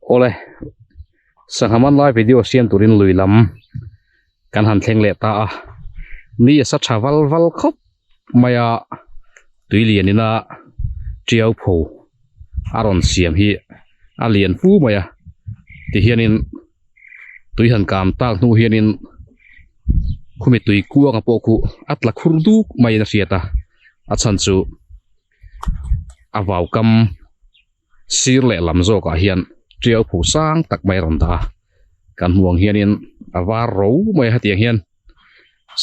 Awle sangha man lai video siam turin lui lam kan han thleng leh ta a ni a sa tha val val khawp mai a tui lian ina tiau pho a rawn siam hi a lian fu mai a tihianin tui han kam tak hnu hianin khumi tui kuanga pawh khu a tla khur duk maiin a hriat a a chhan chu a vau kam. Sir lehlam zawkah hian tiau phu sang tak mai a rawn dah a, kan hmuh ang hianin a var ro mai a hetiang hian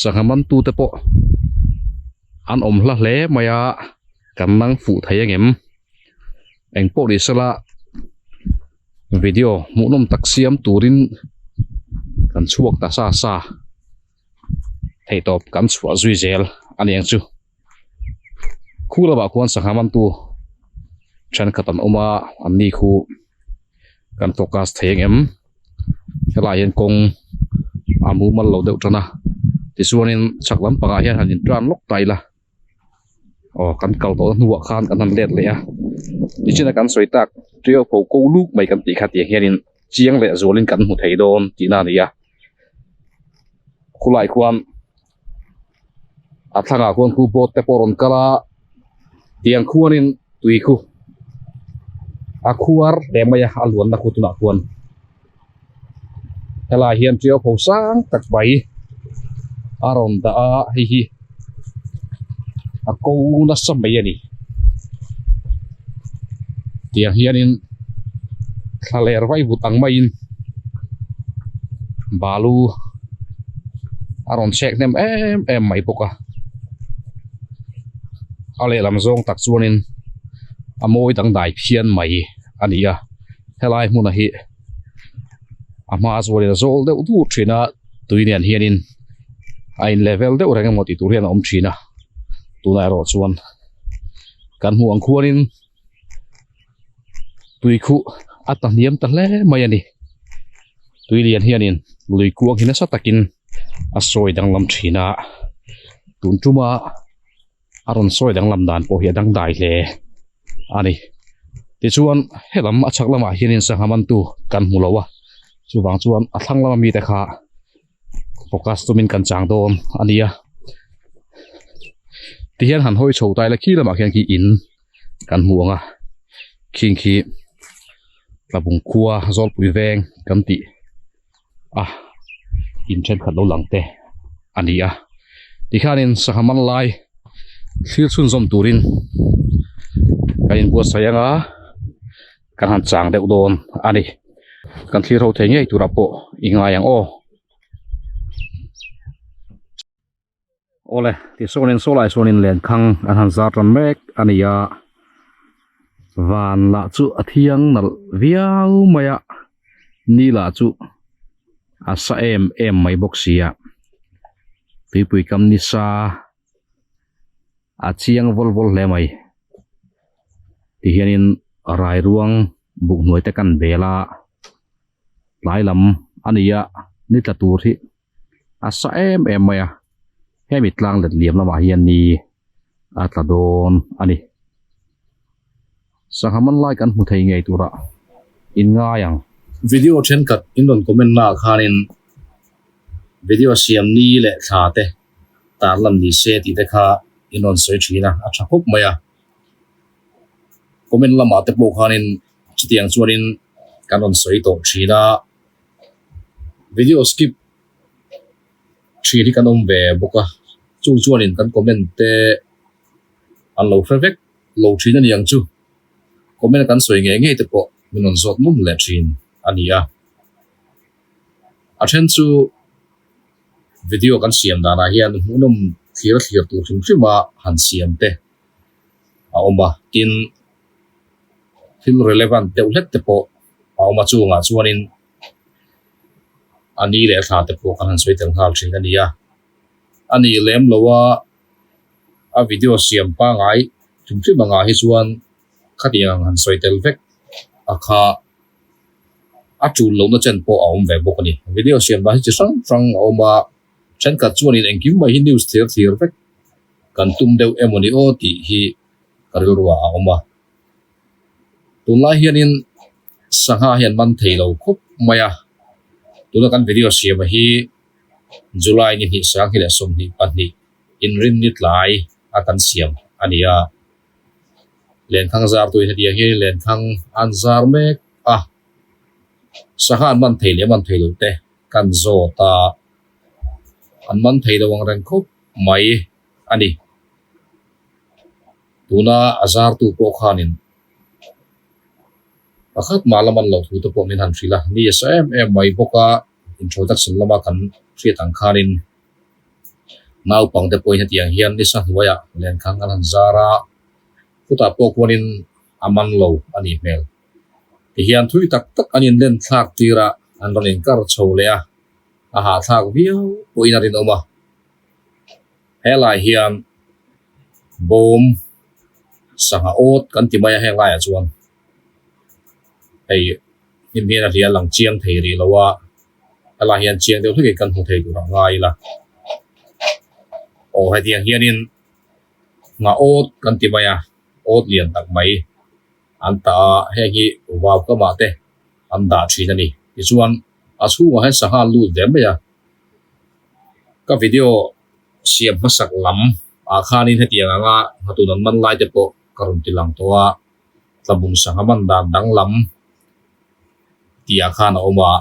sangha mantute pawh an awm hla hle mai a, kan nang fuh thei angem engpawh ni sela video hmuhnawm tak siam turin kan chhuak ta sa sa theihtawp kan chhuah zui zel a ni ang chu. Khu lamah khuan sangha mantu thenkhat an awm a an ni khu kan focus thei ang em helaiah hian kawng a mumal lo deuh tan a tichuanin chhak lampangah hian han intan lawk ta ila aw kan kal tawh hnuah khan kan han let leh a tichuan kan sawi tak tiau pho ko luk mai kan tih kha tiang hianin chiang leh zualin kan hmu thei dawn tihna a ni a khulai khuan. A thlangah khuan khu boat te pawh a rawn kal a tiang khuanin tui khu a khuar hle mai a a luanna khu tunah khuan helaiah hian tiau pho sang tak mai a rawn dah a hei hi a ko nasa mai a ni tiang hianin thla ler vai vut ang maiin balu a rawn chhek hnem em em mai bawk a a lehlam zawng tak chuanin a mawi dangdai phian mai a ni a helai hmun a hi a hma chuanin a zawl deuh dur thin a tui nen hianin a in level deuh reng emaw tih tur hian a awm thin a tunah erawh chuan kan hmuh ang khuanin tui khuh a ta hniam ta hle mai a ni tui lian hianin lui kuang hi nasa takin a sawi danglam thin a tun tuma a rawn sawi danglam dan pawh hi a dangdai hle a ni tichuan helam a chhak lamah hianin sangha mantu kan hmu lo a chuvang chuan a thlang lama mite kha focus tumin kan chang dawn a ni a tihian han hawi chho ta ila khi lamah khian khi in kan hmu ang a khing khi tlabung khua zawlpui veng kan tih a in thenkhat lo lang te a ni a tikhanin sangha man lai thlir chhunzawm turin kan inbuatsaih ang a kan han chang deuh dawn a ni kan thlir ho thei ngei turah pawh i ngai ang aw. Awle tichuanin saw lai chuanin lenkhang an han zar tan mek a ni a van lah chu a thiang nalh viau mai a ni lah chu a sa em em mai bawk si a tuipui kam nisa a chiang vawl vawl hle mai tihianin rai ruang buk hnuai te kan bel a tlai lam a ni a ni tla tur hi a sa em em mai a hemi tlang let liam lamah hian ni a tla dawn a ni sangha man lai kan hmu thei ngei turah in ngai ang. Video thenkhat in rawn comment naah khanin video siam ni leh thla te tar lan ni se tih te kha in rawn sawi thin a a tha khawp mai a comment lamah te pawh khanin chutiang chuanin kan rawn sawi tawh thin a. Video skip thin hi kan awm ve bawk a chung chuanin kan comment te an lo hre vek lo thin a ni ang chu comment kan sawi ngei ngei te pawh min rawn zawt ngun leh thin a ni a a then chu video kan siam danah hian hmuhnawm thlir thlir tur hrim hrim a han siam te a awm a tin thil relevant deuh hlek te pawh a awm a chungah chuanin a ni leh thla te pawh kan han sawi tel nghal thin a ni a a nih lem lo a a video siam pangai hrim hrim angah hi chuan khatiang han sawi tel vek a kha a tul lohna chen pawh a awm ve bawk a ni video siam dan hi chi hrang hrang a awm a thenkhat chuanin engkim mai hi news thlir thlir vek kan tum deuh emawni aw tih hi ka rilruah a awm a tunlai hianin. Sangha hi an man thei lo khawp mai a, tuna kan video siam hi July ni hnih sanghnih leh 22 inrinni tlai a kan siam a ni a. Lenkhang zar tuin hetiang hian lenkhang an zar mek a, sangha an man thei leh man thei lo te kan zawt a, an man thei lo ang reng khawp mai a ni. Tuna a zartu pawh khanin pakhat mah la man loh thu te pawh min han hrilh a, ni a sa em em mai bawk a, introduction lama kan hriat ang khanin naupang te pawhin hetiang hian nisa hnuaiah lenkhang an han zar a, khutah pawh khuanin a man lo a nih hmel. Tihian thui tak tak an inlen thlak tir a, an rawn inkar chho leh a, a hahthlak viau pawhin a rinawm a. Helai hian bawm sangha awt kan ti mai a heng laiah chuan hei hnim hian a hliah lang chiang thei rih lo a helai hian chiang deuh hlekin kan hmu thei tur a ngai ila aw hetiang hianin nghah awt kan ti mai a awt lian tak mai an tah a heng hi vau kamah te an dah thin a ni tichuan a chhungah hian sangha an lut ve mai a. Ka video siam hmasak lam ah khanin hetiang anga nghatun an man lai te pawh ka rawn ti lang tawh a, tlabung sangha man dan danglam tih ah khan a awm a,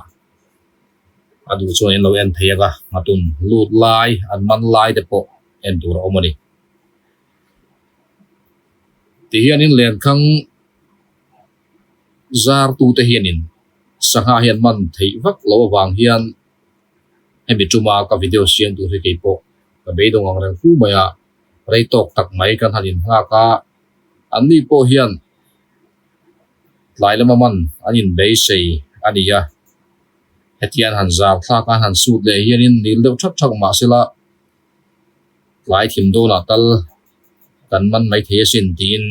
a duh chuan in lo en thei ang a, nghatun lut lai an man lai te pawh en tur a awm a ni. Tihianin lenkhang zar tute hianin sangha hian man theih vak lo avang hian Hemi tuma ka video siam tur hi kei pawh ka beidawng ang reng fu mai a, rei tawk tak mai kan han innghak a, anni pawh hian tlai lama man an inbeisei a ni a, hetiang an han zar thlak a, an han sut leh hianin nil deuh thak thak mah sela tlai thim dawnah tal kan man mai thei asin tiin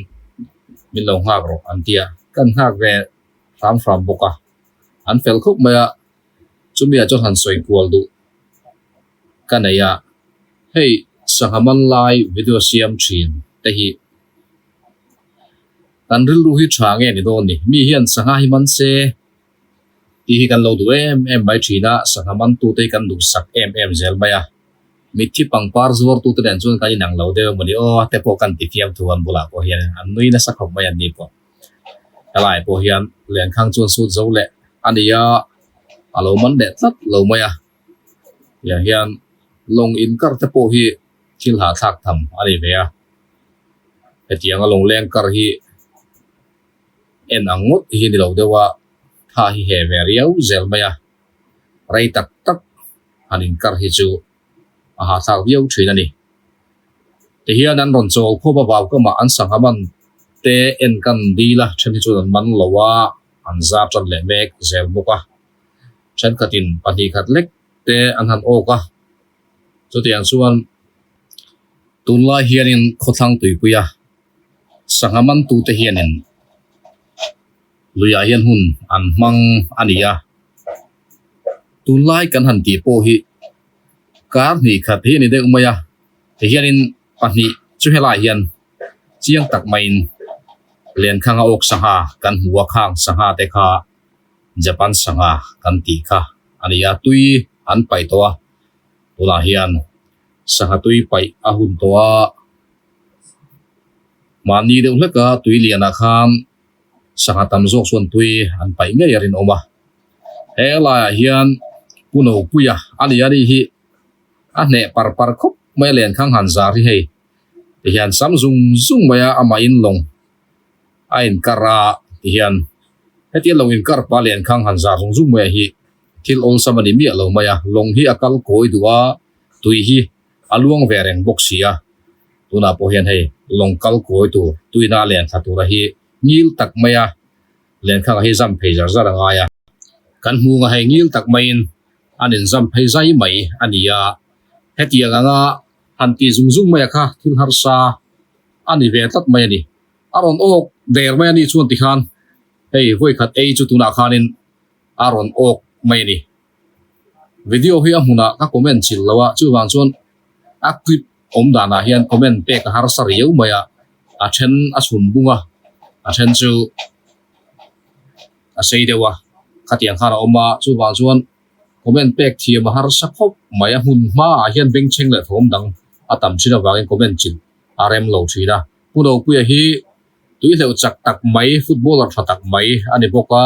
min lo nghak rawh an ti a, kan nghak ve hram hram bawk a, an fel khawp mai a. Chumi ah chuan han sawi kual duh ka nei a, hei sangha man lai video siam thin te hi kan rilru hi tha nge ni dawn ni, mi hian sangha hi man se tih hi kan lo duh em em mai thin a, sangha man tu te hi kan duhsak em em zel mai a, mitthi pangpar zuar tu te nen chuan kan inang lo deuh emaw ni aw te pawh kan ti fiam thu an bulah pawh hian an nui nasa khawp mai an ni pawh. Helai pawh hian lenkhang chuan sut zo leh a ni a, a lo man leh tlat lo mai a. Tiang hian lawng inkar te pawh hi thil hahthlak tham a ni ve a. Hetianga lawng leng kar hi en ang ngawt hi ni lo deuh a, tha hi heh ve riau zel mai a. Rei tak tak han inkar hi chu a hahthlak viau thin a ni. Tihian an rawn chawl khawp a vau kamah an sangha man te en kan dil a, then hi chuan an man lo a, an zar tan leh mek zel bawk a. Thenkhatin pahnih khat lek te an han awk a, chutiang chuan tunlai hianin khawthlang tuipuia sangha mantute hianin luiah hian hun an hmang a ni a. Tunlai kan han tih pawh hi kar hnih khat hi a ni deuh mai a, tihianin pahnih chu helai hian chiang tak maiin Lenkhanga awk sangha kan hmu a, khang sangha te kha Japan sangha kan tih kha a ni a, tui an paih tawh a, tunah hian sangha tui paih a hun tawh a, mahni deuh hleka tui lianah khan sangha tam zawk chuan tui an paih ngei a rinawm a. He laiah hian Pu Nopuia a ni a ni hi a hneh par par khawp mai a lenkhang han zar hi hei tihian sam zung zung mai a amah in lawng a inkar a tihian hetia lawng inkar pah lenkhang han zar zung zung mai hi thil awlsam a ni miah lo mai a lawng hi a kal kawi duh a tui hi a luang ve reng bawk si a tunah pawh hian hei lawng kal kawi tur tuina a len thla tura hi ngil tak mai a. Lenkhang hi zam phei zar zar a ngai a, kan hmunga hei ngil tak maiin an inzam phei zai mai a ni a, hetiang anga han tih zung zung mai a kha thil harsa a ni ve tlat mai a ni. A rawn awk der mai a nih chuan tikhan hei vawikhat ei chu tunah khanin a rawn awk mai a ni. Video hi a hmunah ka comment chilh lo a, chuvang chuan a clip awm danah hian comment pek a harsa riau mai a, a then a chhun bung a, a then chu A sei deuh a, khatiang khan a awm a, chuvang chuan comment pek thiam a harsa khawp mai a, hmun hmaah hian bengchheng leh thawm dang a tam thin avangin comment chin a rem lo thin a. Pu Nopuia hi tuihleuh chak tak mai, footballer tha tak mai a ni bawk a,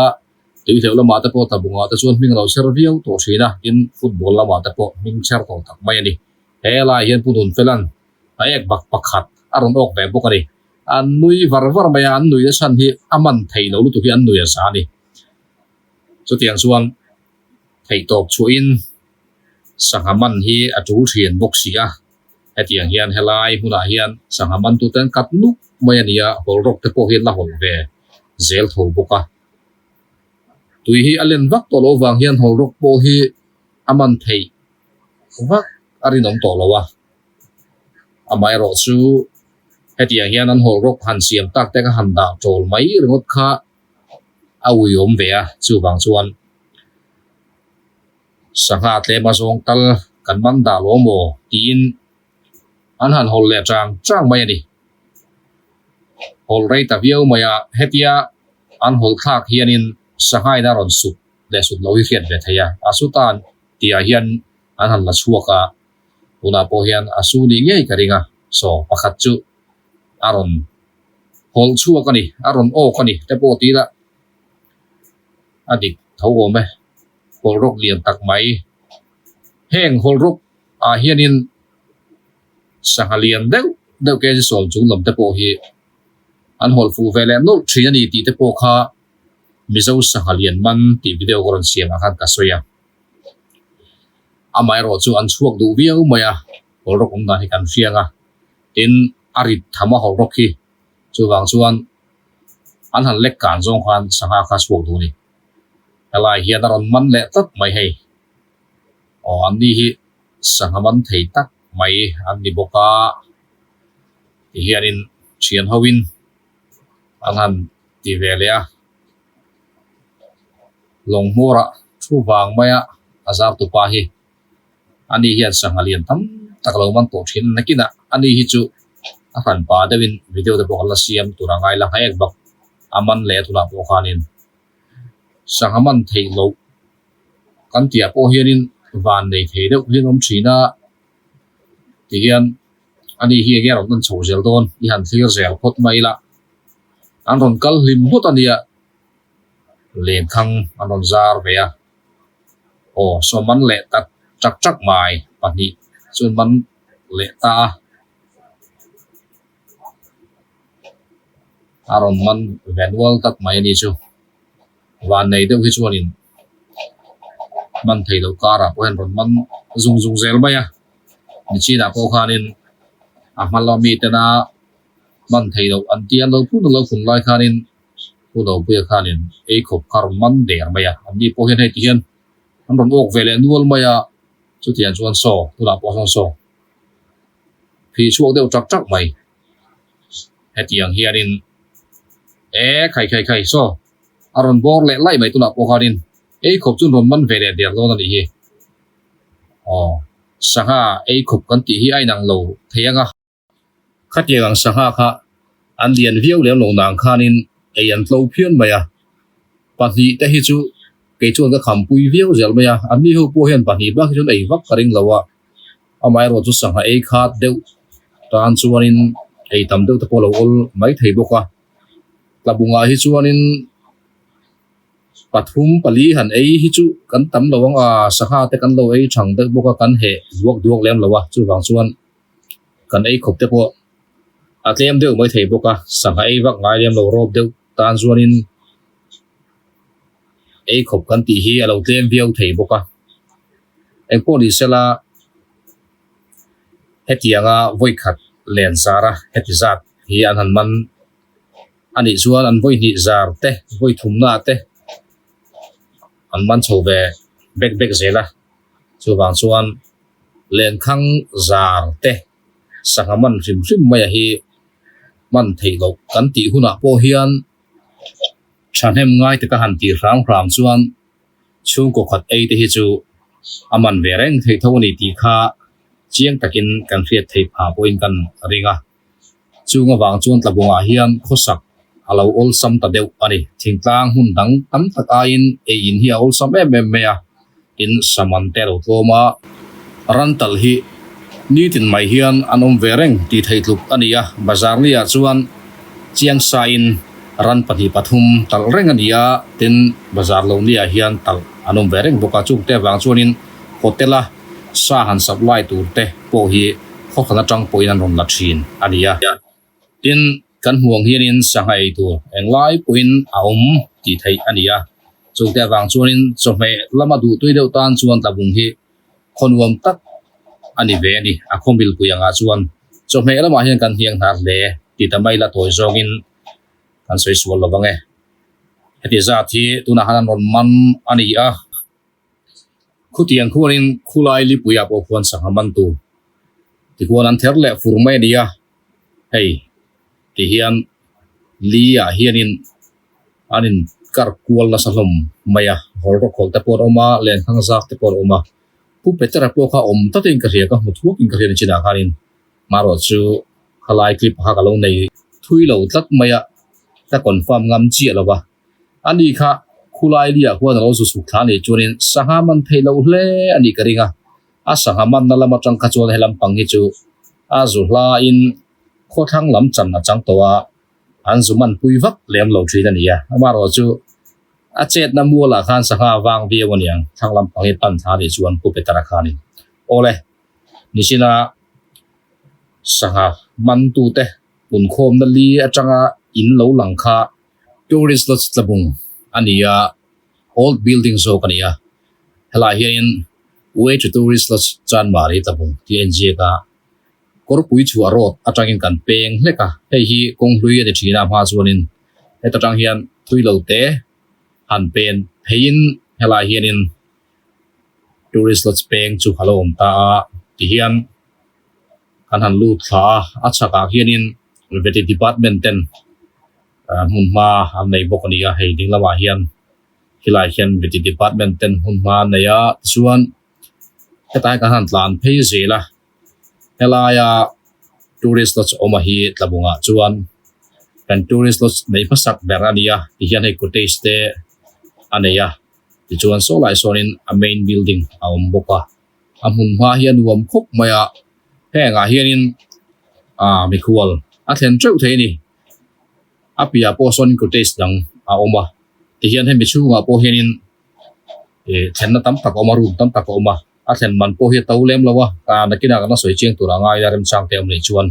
tuihleuh lamah te pawh tlabungah te chuan hming a lo chher viau tawh thin a, tin football lamah te pawh hming chher tawh tak mai a ni. He laiah hian Pu Nunfela'n a ek bak pakhat a rawn awk ve bawk a ni. An nui var var mai a, an nui na chhan hi a man thei lo lutuk hi an nui a za a ni. Chutiang chuan theihtawp chhuahin sangha man hi a tul thin bawk si a, hetiang hian helai hmunah hian sangha man tute an kat nuk mai a ni a, hawlrawk te pawh hi an la hawlh ve zel tho bawk a. Tui hi a len vak tawh loh vang hian hawlrawk pawh hi a man theih vak a rinawm tawh lo a, amaherawhchu hetiang hian an hawlrawk han siam tak te kha han dah tawl mai ringawt kha a uiawm ve a, chuvang chuan sangha tlem a zawng tal kan man dah lo maw tiin an han hawl leh chang chang mai a ni. Hawl rei ta viau mai a, hetia an hawl thlak hianin sangha in a rawn sut leh sut lo hi hriat ve thei a, a sutan tihah hian an han la chhuak a, tunah pawh hian a su nih ngei ka ring a, saw pakhat chu a rawn hawlh chhuak a ni, a rawn awk a ni te pawh ti ila a dik tho awm e, hawlhrawk lian tak mai. Heng hawlhrawk ah hianin sangha lian deuh deuh kg sawm chung lam te pawh hi an hawlh fuh ve leh nawlh thin a ni tih te pawh kha Mizo sangha lian man tih video ka rawn siam ah khan ka sawi a. Amaherawhchu an chhuak duh viau mai a, hawlhrawk awm dan hi kan hriang a. Tin, a rit tham a hawlhrawk hi chuvang chuan an han lek kan zawng khan sangha kha chhuak duh a ni. Helai hian a rawn man leh tlat mai hei. Aw an ni hi sangha man thei tak mai an ni bawk a, tihianin thian hoin an han ti ve leh a. Lawng hmawrah thu vang maia a zar tupa hi Ani hian sangha lian tam tak lo man tawh thin nakinah ani hi chu a hran pa deuhin video te pawh kan la siam tur a ngai la hnaek bawk a man leh a tunah pawh khanin sangha man theih loh kan tihah pawh hianin van nei thei deuh hian awm thin a tihian ani hi enge a rawn en chho zel dawn i han thlir zel phawt mai ila an rawn kal hlim phawt a nia lenkhang an rawn zar ve a. Aw saw man leh tak tak tak mai pahnih chuan man leh ta a, a rawn man ve nual tak mai a ni chu. Van nei deuh hi chuanin man thei loh karah pawh hian rawn man zung zung zel mai a, nichinah pawh khanin a hma lama mi tena man thei loh an tia an lo phun an lo phun lai khanin Pu Nopuia khanin ei khawp kha rawn man der mai a, anni pawh hian hei ti hian an rawn awk ve leh nual mai a, chutiang chuan saw tunah pawh sawn saw phih chhuak deuh tak tak mai. Hetiang hianin e khai khai khai saw a rawn bawr leh laih mai tunah pawh khanin ei khawp chu an rawn man ve leh der dawn a nih hi. Aw sangha ei khawp kan tih hi a inang lo thei ang a. Khatiang ang sangha kha an lian viau lem lo nang khanin ei an tlo phian mai a, pahnih te hi chu kei chuan ka khampui viau zel mai a, anni ho pawh hian pahnih bak hi chuan ei vak ka ring lo a, amaherawh chu sangha ei khat deuh tan chuanin ei tam deuh te pawh a lo awl mai thei bawk a, tlabungah hi chuanin. Pathum pali han ei hi chu kan tam lo ang a, sangha te kan lo ei thang deuh bawk a, kan heh duak duak lem lo a, chuvang chuan kan ei khawp te pawh a tlem deuh mai thei bawk a, sangha ei vak ngai lem lo rawp deuh tan chuanin ei khawp kan tih hi a lo tlem viau thei bawk a, engpawh ni sela hetianga vawikhat len zara heti zat hi an han man. A nih chuan an vawi hnih zar te, vawi thumna te an man chho ve bek bek zel a. Chuvang chuan lenkhang zar te sangha man hrim hrim maia hi man theih loh kan tih hunah pawh hian thahnem ngai taka han tih hram hram chuan chhungkaw khat ei te hi chu a man ve reng theih tho a ni tih kha chiang takin kan hriat theih phah pawhin kan ring a. Chung avang chuan Tlabungah hian khawsak a lo awlsam ta deuh a ni. Thingtlang hmun dang tam tak aiin ei in hi a awlsam em em mai a, tin saman te a lo tlawm a. Rantal hi nitin mai hian an awm ve reng tih theih tluk a ni a, bazar ni ah chuan chiang sain ran pahnih pathum talh reng a ni a, tin bazar lo ni ah hian talh an awm ve reng bawk a, chungte avang chuanin hotel a sa han supply tur te pawh hi khawkhan atang pawhin an rawn la thin a ni a. Tin, kan hmuh ang hianin sangha ei tur englai pawhin a awm tih theih a ni a, chungte avang chuanin chawhmeh lama duhtui deuh tan chuan tlabung hi khaw nuam tak a ni ve a ni. A khaw milpui angah chuan chawhmeh lamah hian kan hniang hnar hle tih ta mai la tawi zawngin kan sawi sual lo vang e. Heti zat hi tunah khan an rawn man a ni a. Khutiang khuanin khulai lipuiah pawh khuan sangha man tur tikhuan an ther leh fur mai a ni a, hei ti hian li ah hianin an in kar kual nasa hlawm mai a, hawl rawk hawl te pawh an awm a, lenhang zak te pawh an awm a, Pu Petera pawh kha awm tatin ka hria ka hmu thuakin ka hria ni chinah khanin marawh chu khalai clip kha ka lo nei thui lo tlat mai a, ka confirm ngam chiah lo va. Ani kha khulai liah khuan a lo zu chhuk thla a nih chuanin sangha man theih loh hle a nih ka ring a, a sangha manna lam atang kha chuan he lampang hi chu a zu hlain khawthlang lam chan a chang tawh a, an zu man pui vak lem lo thin a ni a, amaherawh chu a chetna mualah khan sangha a vang viau a niang, thlang lampang hi pan thla a nih chuan Pu Petera khanin awle nichina sangha mantute punkhawmna li atanga in lo lang kha Tourist Lodge Tlabung a ni a, old building zawk a ni a, helaiah hianin Way to Tourist Lodge Chanmari Tlabung tih a inziak a, kawrpui chhuah road atangin kan peng hlek a, hei hi kawng hlui a ni thin a hma chuanin heta tang hian thui lo te han pen pheiin helaiah hianin Tourist Lodge peng chu a lo awm ta a tihian kan han lut thla a, a chhakah hianin Vety Department ten hmun hma an nei bawk a ni a, hei ding lamah hian khilai hian Vety Department ten hmun hma an nei a, tichuan hetlai kan han tlan phei zel a, helaia Tourist Lodge awm a hi Tlabungah chuan kan Tourist Lodge neih hmasak ber a ni a, tihian hei cottage te a nei a, tichuan saw lai sawnin a main building a awm bawk a. A hmun hma hi a nuam khawp mai a, hengah hianin aaa mikhual a thlen teuh thei a ni. A piahah pawh sawn cottage dang a awm a, tihian hemi chhungah pawh hianin ih thlenna tam tak a awm a, room tam tak a awm a, a thlen man pawh hi a to lem lo a, ah nakinah kan la sawi chiang tur a ngai a remchang te a awm leh chuan.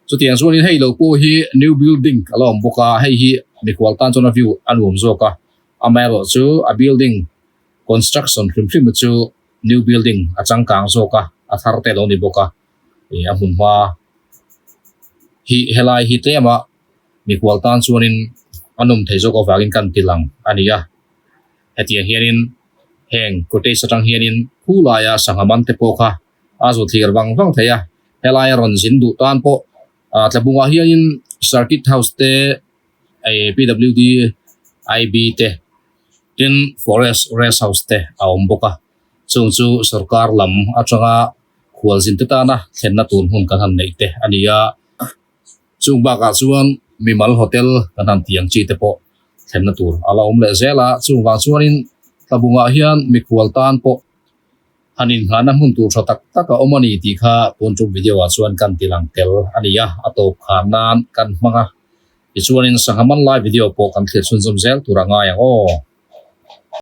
Chutiang chuanin hei lo pawh hi new building a la awm bawk a, hei hi mikhual tan chuan a view a nuam zawk a, amaherawh chu a building Construction hrim hrim chu new building a changkang zawk a, a thar te lo ni bawk a, ih a hmun hma hi helai hi tlem a mikhual tan chuanin a nawm thei zawk avangin kan ti lang a ni a, hetiang hianin heng cottage atang hianin khu laia sangha man te pawh kha a zu thlir vang vang thei a, helaia rawn zin duh tan pawh ah tlabungah hianin circuit house te ih P W D I B te. Tin, Forest Rest House te a awm bawk a, chung chu sorkar lam atanga khualzin te tana thlenna tur hmun kan han neih te a ni a. Chung bakah chuan mimal hotel kan han tih ang chi te pawh thlenna tur a la awm leh zel a, chung vang chuanin Tlabungah hian mikhual tan pawh han inngahna hmun tur tha tak tak a awm a ni tih kha tun tum video ah chuan kan ti lang tel a ni a, a tawp khar nan kan hmang a, tichuanin sangha man lai video pawh kan thlir chhunzawm zel tur a ngai ang aw.